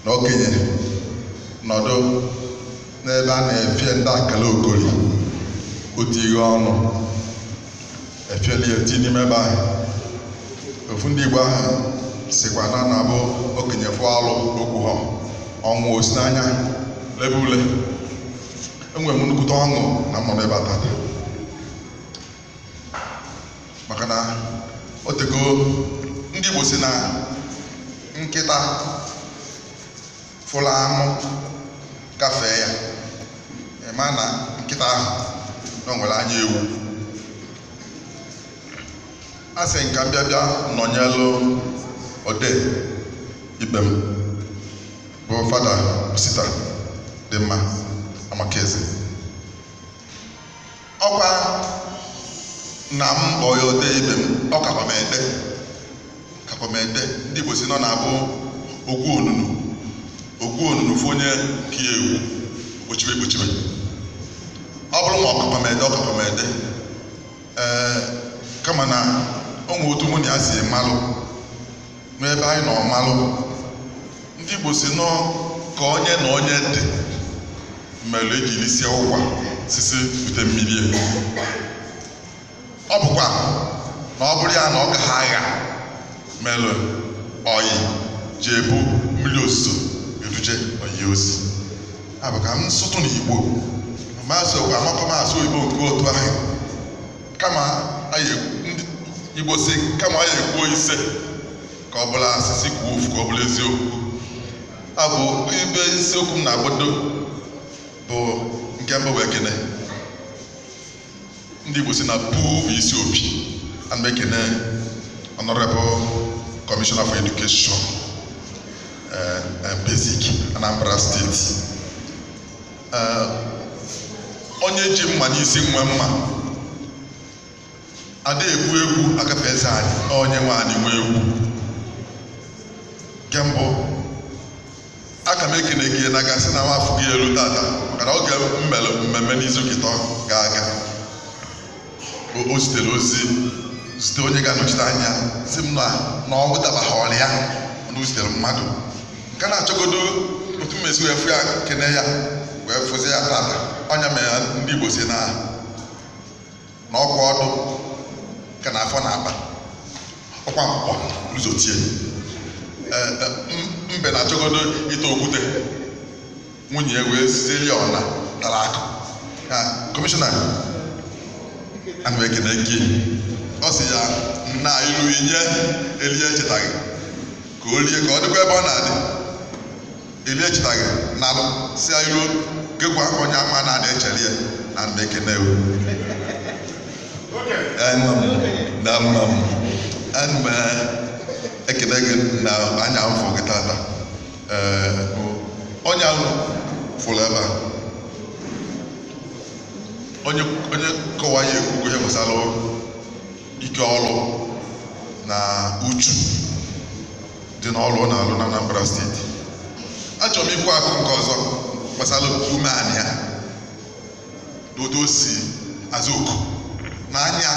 Na okenye nọdụ n'ebe a na-efie ndị akala okoli otu ihe ọnụ efieli eti n'ime ebe ahụ. Ofu ndị Igbo ahụ sikwa na na-abụ okenye fụọ alụ okwu ha ọnwụ osi n'anya lebe ule. Enwere m nnukwute ọṅụ na m nọ n'ebe a tata, maka na o tego ndị Igbo si na nkịta fụrụ anụ gafee ya, ịma na nkịta ahụ na o nwere anya ewu. A sị nka mbịa bịa nọnyelụ ode ibe m bụ Fada Osita dị mma Amakeze. Ọkwa na m kpọọ ya ode ibe m, ọ kakwa m ede, kakwa m ede. Ndị Igbo si nọ na-abụ ogwu onunu, ogwu onunu fụ onye ka ya ewu gbochibe gbochibe. Ọ bụrụ ma ọ kakwa m ede, ọ kakwa m ede. Ee, kama na o nwee otu mụ na ya si malụ n'ebe anyị nọ malụ. Ndị Igbo si nọ ka onye na onye dị mere ejiri sie ụkwa sisi bute mmiri. Ọ bụkwa na ọ bụrụ ya na ọ gaghị agha mere oyi ji ebu mmiri ozuzo eduje oyi ozi. Abụ ka m sụtụ na Igbo masị okwu amakọ m asụ Igbo nke otu ahụ, kama anyị ndị Igbo si kama anyị ekwuo ise ka ọ bụla asịsị kwuo ofu ka ọ bụla eziokwu. Abụ ibe isiokwu m na-agbado bụ nke mbụ bụ ekene. Ndị Igbo si na puu bụ isi opi. Ana m ekene Honorable Commissioner for Education and Basic, Anambra State. Onye ji mma n'isi nwe mma ada egwu egwu agafe eze anyị, onye nwe anyị nwe egwu. Nke mbụ aka m ekene gị na gasị na m afụ gị elu tata, maka na oge m mere mmemme n'izu kịtọ ga-aga o zitere ozi, zite onye ga-anọchite anya, si m na ọ dabaghọrọ ya na o zitere mmadụ nke na-achọgodo otu m esi wee fụ ya kene ya wee fụzi ya tata. Ọnya mere ndị Igbo si na ọkwa ọdụ ka na afọ na-akpa ọkwa mkpọ ụzọtie. Mbe na-achọgodo ite okwute nwunye ya wee zilie ọna tara akụ. Ka kọmishọna, ana m ekene gị. Ọ sị ya nna ilu inye elie echetaghị ka o lie ka ọ dịkwa ebe ọ na-adị. Elie echetaghị nalụ si ya ilu gịgwa onye ama na-adị echere ya na ana m ekene o. Na mma m ana m ekene gị na anya m fụ gị tata. Ee, onye ahụ fụrụ ebe a onye onye kọwa ya ekwugo ihe gbasara ike ọrụ na uchu dị n'ọrụ ọ na-alụ na Anambra Steeti. Achọrọ m ikwu akụ nke ọzọ gbasara umeanị ya na otu o si azụ oku na anya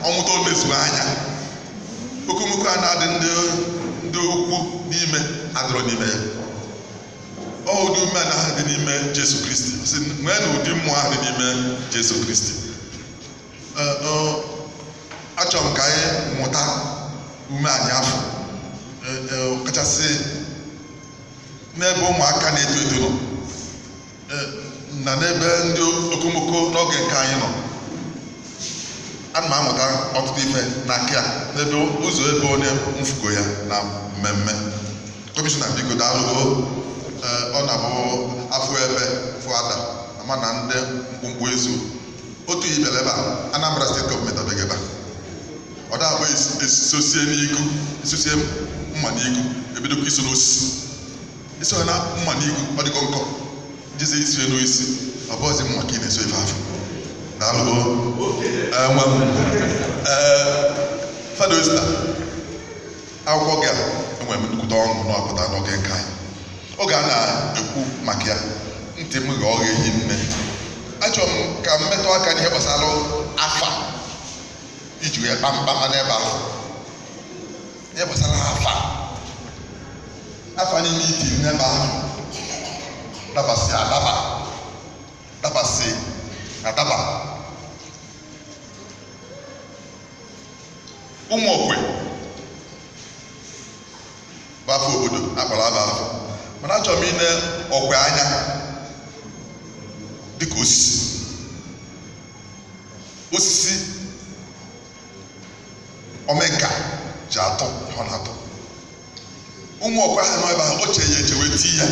ọnwụta o mezuo anya okomoko a na-adị ndị ukwu n'ime adịrọ n'ime ya. Ọ ụdị umeanị ahụ dị n'ime Jesu Kristi sị nwee na ụdị mmụọ ahụ dị n'ime Jesu Kristi. Achọrọ m ka anyị mụta umeanị afọ kachasị n'ebe ụmụaka na-eto eto nọ na n'ebe ndị okomoko n'oge nke anyị nọ. Ana m amụta ọtụtụ ife n'aka ya n'ebe ụzọ ebe onye mfugo ya na mmemme. Kọmishọna, biko daalụ. Ọ na-abụ afọ ebe fụ ada ama na ndị mkpụmkpụ ezu otu ihe bịara ebe a. Anambra Steeti gọọmenti abịaghị ebe a. Ọ da-abụ esosie n'igu, esosie mma n'igu, ebidokwa iso n'osisi iso na mma n'igu. Ọ dịgo nkọ jizi isi n'osisi, ọ bụghịzi mma ka ị na-eso ife afọ. Daalụ nwa m. Ee, Fada Osita, akwụkwọ gị a enwere m nnukwute ọṅụ na ọpụta n'oge nke anyị. Oge a na-ekwu maka ya, ntị m ghọọ ehi nne. Achọrọ m ka m metụ aka n'ihe gbasara afa iji wee kpamkpam n'ebe ahụ, ihe gbasara afa. Afa niile itiri n'ebe ahụ dabasị adaba, dabasị adaba. Ụmụ okwe bụ afọ obodo akpọrọ aba afọ, mana achọrọ m ine okwe anya dịka osisi. Osisi omenka ji atọ ihe ọ na-atọ. Ụmụ okwe ahụ nọ ebe ahụ, o che ya eche wee tii ya.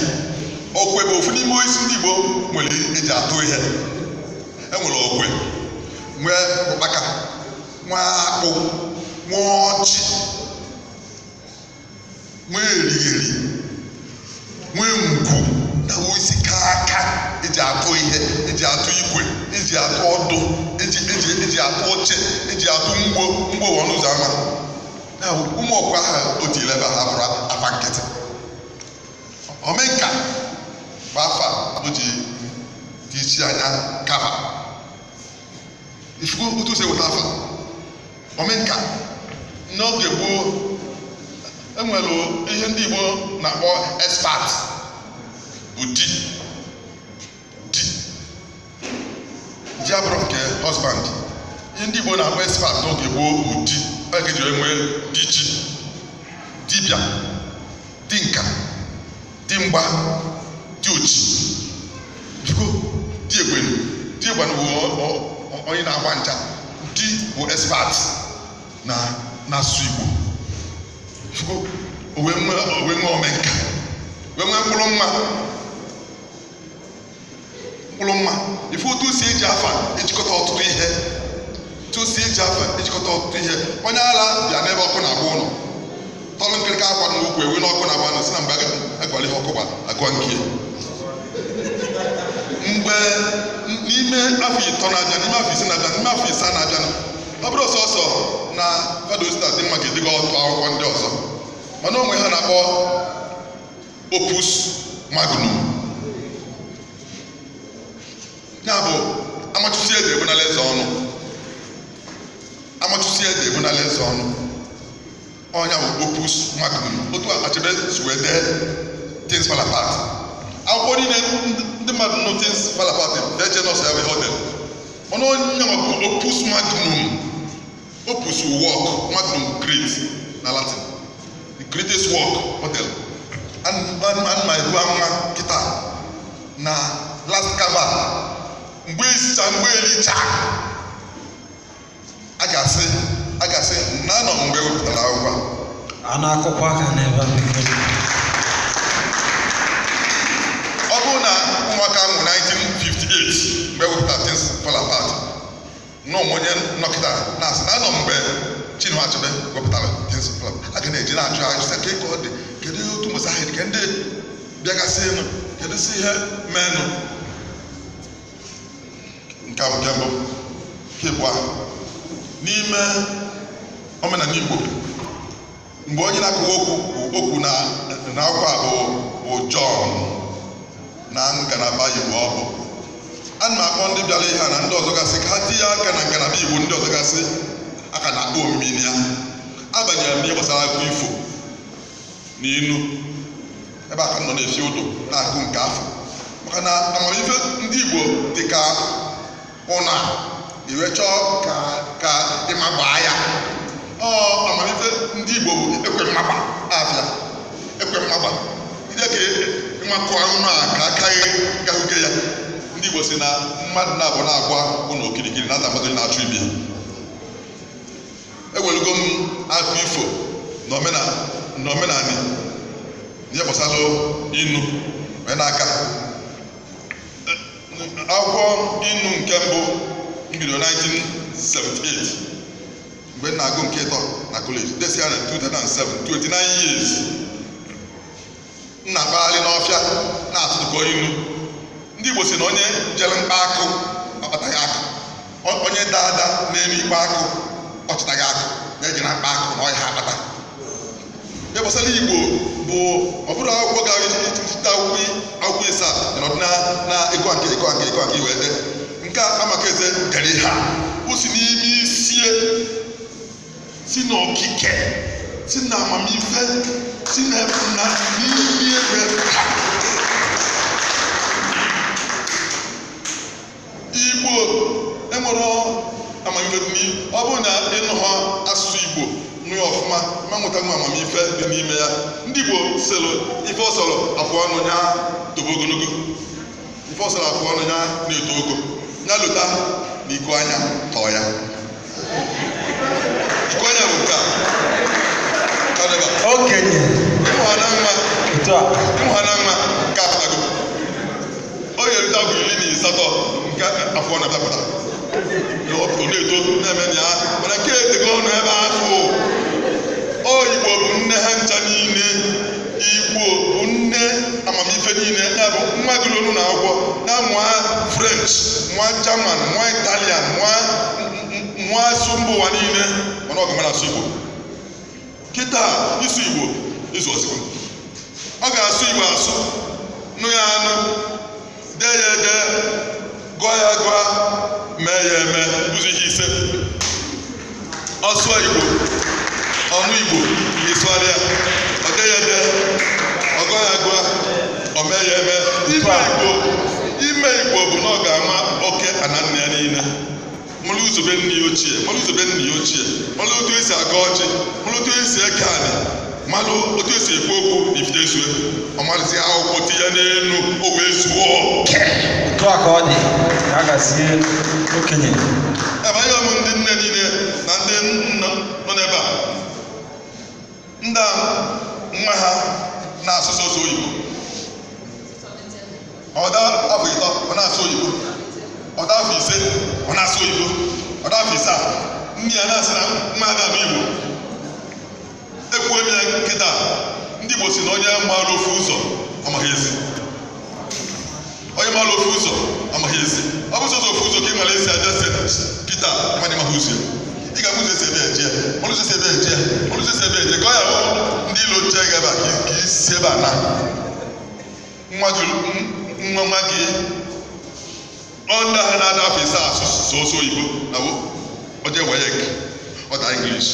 Okwe bụ ofu n'ime osisi ndị Igbo nwere eji atụ ihe. Enwere okwe, nwee ụkpaka, nwee akpụ, nwee ọjị, nwee erigheri, nwee ngwu. Na osisi ka aka eji atụ ihe, eji atụ ikwe, eji atụ ọdụ, eji atụ oche, eji atụ mgbo mgbo ọnụ ụzọ ama. Na ụmụ okwe ahụ o tiri ebe ha bụrụ afa nkịtị. Omenka bụ afa o ji dị isi anya kava. Ifugo otu o si eweta afa omenka. N'oge gboo enwere ihe ndị Igbo na-akpọ expert, bụ di di di abụrụ nke husband. Ihe ndị Igbo na-akpọ expert n'oge gboo bụ di. Ọ ga eji nwee di ji, dibịa, dinka, dimgba, diochi, biko di egbenu. Di egbenu bụ onye na-agba ncha. Di bụ expert na na-asụ Igbo. Biko o wee nwee omenka, wee nwee mkpụrụ mma, mkpụrụ mma. Ife otu o si eji afa ejikọta ọtụtụ ihe, otu o si eji afa ejikọta ọtụtụ ihe. Onye ala bịa n'ebe ọkụ na-agba ụlọ, tọlụ nkirika akwa n'ukwu ewe n'ọkụ na-agba nụ, si na mgbe agwala ihe ọkụ gba agụọ nke mgbe n'ime afọ 3 na-abịa, n'ime afọ 5 na-abịa, n'ime afọ 5 na-abịa. Ọ bụrụ sọsọ na Fada Osita dị mma ga-edega ọtụ akwụkwọ ndị ọzọ, mana onwe ha na-akpọ opus magnum, ya bụ amachụsi ede ebunala eze ọnụ, amachụsi ede ebunala eze ọnụ. Ọnya bụ opus magnum. Otu Achebe si wee dee Things Fall Apart, akwụkwọ niile ndị mmadụ nụ Things Fall Apart eche nọọsụ ya bụ ihe o dere, mana onye bụ opus magnum. Opus work, magnum great na Latin, the greatest work o dere. Ana ebu amụma kịta na last cover, mgbe esicha mgbe elicha a ga-asị na anọ mgbe ewepụtara akwụkwọ a na-akụkwa aka n'ebe a. Ọ bụrụ na ụmụaka mụ 1958 mgbe ewepụtara Things Fall Apart, nọ m onye nọkịta na-asị na anọ mgbe Chinua Achebe wepụtara Things Fall Apart, a ga na-eji na-ajụ ajụ sị ka ọ dị, kedu otu mbọsị ahụ dị, ke ndị bịagasị enu, kedu si ihe menụ. Nke a bụ nke mbụ. Nke abụọ, n'ime omenala Igbo, mgbe onye na-akọwa okwu na akwụkwọ a bụ John na ngalaba Igbo, ọ bụ ana m akpọ ndị bịara ihe a na ndị ọzọ gasị ka ha tinye aka na ngalaba Igbo ndị ọzọ gasị aka na-akpọ omimi ya. Abanyere m n'ihe gbasara akụkọ ifo na inu, ebe aka nọ na-efi ụdụ na-akụ nke afọ, maka na amamife ndị Igbo dị ka ụna iwe chọọ ka ịmagbaa ya. Ọ amamife ndị Igbo bụ ekwe mmagba afịa, ekwe mmagba ide ka ịmakụ anụ a ka aka gahuge ya. Ndị Igbo si na mmadụ na-abụ na-agba ụlọ okirikiri na-ata mmadụ na-achụ ibe. Ewelugo m akụ ifo na omenani ihe gbasara inu wee n'aka. Akwụkwọ inu nke mbụ mbido 1978 mgbe m na-agụ nke ịtọ na kọleji, desi ya na 2007, 29 years m na-akpagharị n'ọfịa na-atụtụkọ inu. Ndị Igbo si na onye jere mkpa akụ ọkpataghị akụ, onye daa ada n'elu ikpe akụ ọchịtaghị akụ, na-eji na mkpa akụ na ọhịa akpata. Ihe gbasara Igbo bụ ọ bụrụ akwụkwọ ga-echite akwụkwọ ịsa nọdụ na ịgụ nke ịgụ nke ịgụ nke iwee dee. Nke a Amakaeze dere ihe a, o si n'ime isie, si n'okike, si na amamife Si na n'ime ebe Igbo enwere amamife dị n'ime. Ọ bụrụ na ịnụ ha asụsụ Igbo nụ ya ọfụma, ma nweta nwa amamife dị n'ime ya. Ndị Igbo sịrị ife ọ sọrọ afụ ọnụ ya tobe ogologo, ife ọ sọrọ afụ ọnụ ya na-eto ogo, ya lụta na iko anya tọọ ya. Iko anya bụ nke a. Ka ọ dịba. Okenye. Ịmụ ha na nwa. Otu a. Ịmụ ha na nwa nke apụtago. O yerute afọ 18 nke afọ ọ na-abịapụta. Ọ na-eto na-eme na ya, mana nke etego ọnụ ebe afọ. Ọ Igbo bụ nne ha ncha niile. Igbo bụ nne amamife niile. Ya bụ nwa gụrụ n'ụlọ akwụkwọ na mụa French, mụa German, mụa Italian, mụa asụ mba ụwa niile, mana ọ ga mara asụ Igbo. Kịta ịsụ Igbo ịsụ ọzịkwa. Ọ ga-asụ Igbo asụ, nụ ya anụ, dee ya ede, gụọ ya gụọ, mee ya eme, ụzọ ihe ise. Ọ sụọ Igbo, ọnụ Igbo, ịsụgharị ya, ọ dee ya ede, ọ gụọ ya gụọ, ọ mee ya eme. Ime Igbo bụ na ọ ga-ama oke ana nna ya niile. Mụrụ ụzọbe nne ya ochie, mụrụ ụzọbe nna ya ochie, mụrụ otu esi aga ọjị, mụrụ otu esi eke anị, malụ otu esi ekwu okwu na ifite ezue. Ọ malụzi akwụkwọ tinye n'elu, o wee zuo oke. Otu a ka ọ dị, ka a gazie okenye. Ebe anyị ọmụ ndị nne niile na ndị nna nọ n'ebe a, ndị a nwa ha na-asụ sọsọ oyibo. Ọ daa afọ 3 ọ na-asụ oyibo, ọ daa afọ 5 ọ na-asụ oyibo, ọ daa afọ 7 nne ya na-asị na nwa ya na-anụ Igbo. Ekwuo m ya nkịta, ndị Igbo si na onye maara ofu ụzọ amaghị ezi. Onye maara ofu ụzọ amaghị ezi. Ọ bụ sọsọ ofu ụzọ ka ị nwere esi abịa St. Peter, ịma na ịmaghị ụzọ ya. Ị ga-abụ ụzọ esi ebe eje ya, mara ụzọ esi ebe eje ya, mara ụzọ esi ebe eje, ka ọ ya bụ ndị ilo chee gị ebe a ka isi ebe a na. Nwa gị, nwa nwa gị, ọ ndị ahụ na-ada afọ 7 asụ sọsọ oyibo na wo, ọ jee WAEC, ọ daa English.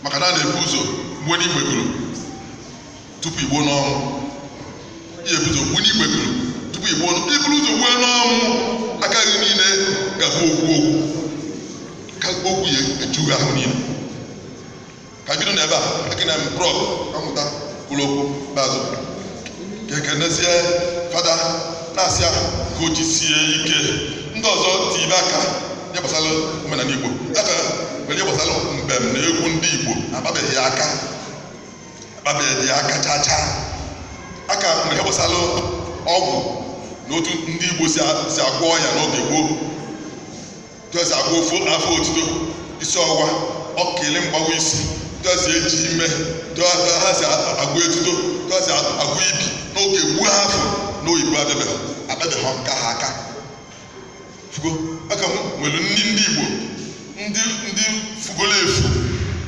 Maka na a na-ebu ụzọ gbuo n'igwe gụrụ tupu igbuo n'ọnwụ. Ihe ebu ụzọ gbuo n'igwe gụrụ tupu igbuo n'ọnwụ. Iburu ụzọ gbuo n'ọnwụ, aka gị niile ga-abụ okwu okwu. Ka okwu ya ejughị ahụ niile. Ka bido n'ebe a, aka na m prọf amụta kwuru okwu ikpeazụ. Ka ekenezie fada na-asị ya ka o jisie ike. Ndị ọzọ tibe aka ihe gbasara omenala Igbo. Aka nwere ihe gbasara mbem na egwu ndị Igbo akpabeghị ya aka. Akpabeghị ya aka chaa chaa. Aka nwere ihe gbasara ọgwụ na otu ndị Igbo si agwọ ọya n'oge gboo. Otu esi agwọ ofu afọ otuto, isi ọwụwa, ọkịlị mgbawa isi, otu esi eji ime, otu ha si agwọ etuto, otu ha si agwọ ibi n'oge gboo afọ na oyibo abịabeghị, akpabeghị nka ha aka. Fugo, aka nwere nni ndị Igbo, ndị fugolo efu.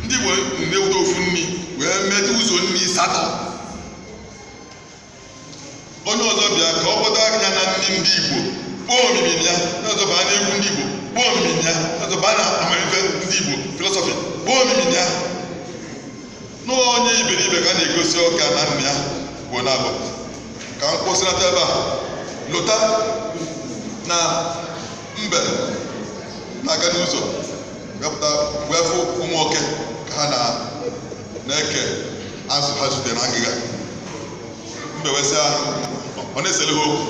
Ndị Igbo na-ewute ofu nni wee metụ ụzọ nni 8. Onye ọzọ bịa ka ọ kpọta anya na nni ndị Igbo, kpọọ omimi ya, onye ọzọ baa n'egwu ndị Igbo, kpọọ omimi ya, onye ọzọ baa na amamife ndị Igbo, filosofi, kpọọ omimi ya. N'onye iberibe ka a na-egosi ọka na nna ya bụ n'abụ. Ka m kwụsịnata ebe a, lụta na mbe na-aga n'ụzọ wepụta wee fụ ụmụ oke ka ha na-eke azụ ha zutere na ngịga. Mbe wee sị ha, ọ na-esere ha okwu.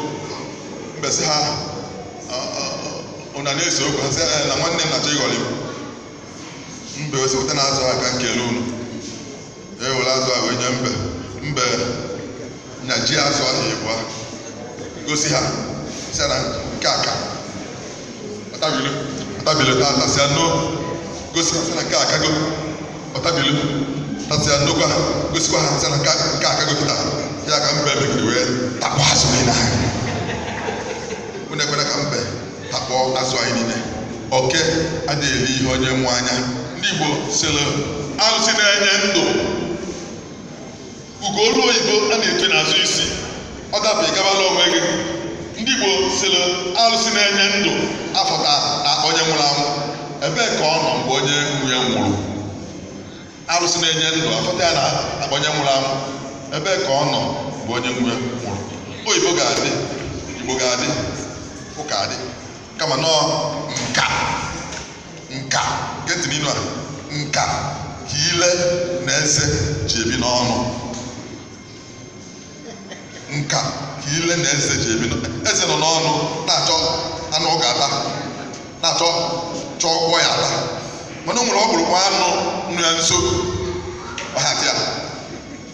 Mbe sị ha, ọ na-ese okwu. Ha sị, na nwanne m na-achọ ịghọrị m. Mbe wee sị, weta na azụ ha ka nkele unu. E were azụ ahụ wee nye mbe. Mbe nyaji azụ ahụ ịbụa gosi ha, sị na nke aka. Ọtabilu, ọtabilu tasịa no, gosi ha sị na nke akago. Ọtabilu tasịa nnukwu ha, gosikwa ha sị na nke akago kịta. Ya ka mbe megide wee tapụ azụ niile ahụ. Unu ekwela ka mbe tapụọ azụ anyị niile. Oke adịghị eri ihe onye nwe anya. Ndị Igbo sịrị arụsị na-enye ndụ. Ugo olu oyibo a na-eto n'azụ isi, ọ dapụ ịgabala onwe gị. Ndị Igbo sịrị arụsị na-enye ndụ afọta na onye nwụrụ anwụ. Ebee ka ọ nọ mgbe onye nwe ya nwụrụ? Arụsị na-enye ndụ afọta ya na akpa onye nwụrụ anwụ. Ebee ka ọ nọ mgbe onye nwe nwụrụ? Oyibo ga-adị, Igbo ga-adị, ụka adị, kama nọọ nka nka nke ntị n'inu a, nka ka ile na eze ji ebi n'ọnụ. Nka ka ile na eze ji ebi n'ọnụ. Eze nọ n'ọnụ na-achọ anụ ọ ga-ata, na-achọ chọọ ọkpọ ya ata, mana o nwere ọkpụrụkpụ anụ nụ ya nso ọhatị ya.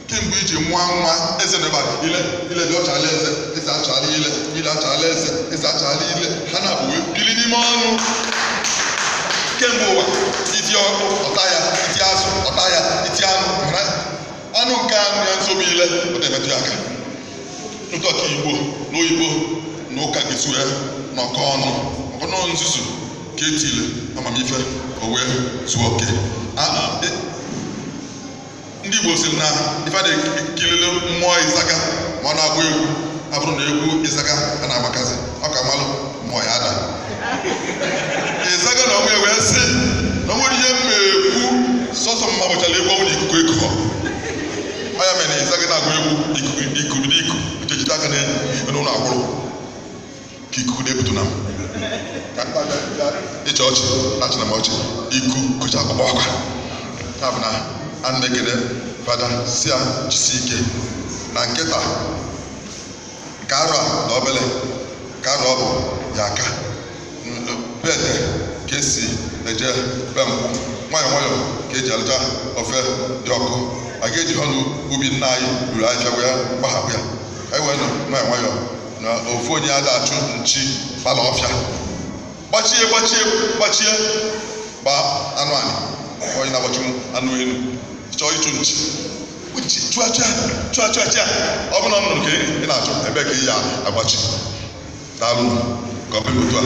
Kemgbe iji nwa nwa eze na ebe a, ile ile dị ọchala eze, eze achala ile, ile achala eze, eze achala ile, ha na-abụ wee bili n'ime ọnụ. Kemgbe ụwa, iti ọkụ ọta ya, iti azụ ọta ya, iti anụ mara anụ nke anụ ya nso bụ ile, ọ na-emetụ ya aka. Ntụ ọka Igbo na oyibo na ụka ga-esi wee nọkọ ọnụ, maka nọ nzuzu ka etile amamife o wee zuo oke. Ndị Igbo sịrị na ife na-ekilili mmụọ ịzaga ma ọ na-agba egwu, abụrụ na egwu ịzaga a na-agbakazi ọ ka malụ mmụọ ya ada. Ịzaga na onwe wee sị na o nwere ihe mma ekwu sọsọ mma gbachara egwu ọnwụ na ikuku ekughọ. Ọ ya mere na ịzaga na-agba egwu ikuku ikuku n'iku ejejide aka na n'ụlọ akwụrụ ka ikuku na-ebutu na m ịchị ọchị na-achị na m ọchị iku kụcha akpụkpọ akwa. Ya bụ na a na-ekele Fada si ya jisi ike na nkịta nke arụ a na obele nke arụ ọ bụ ya aka bete ka esi eje be nkwụ nwayọọ nwayọọ ka eji alụcha ofe dị ọkụ. A ga-eji ha n'ubi nna anyị ruru ahịhịa wee gbahapụ ya ka anyị wee nọ nwayọọ nwayọọ na ofu onye a na-achụ nchi gbala ọfịa gbachie gbachie gbachie gbaa anụ anị onye na-agbachi anụ elu chọọ ịchụ nchi nchi chụọ chụọ chụọ chụọ chụọ ọ bụrụ na ọ nụrụ ka ị na-achụ ebe ka ị ya agbachi. Daalụ ka ọ bụrụ otu a.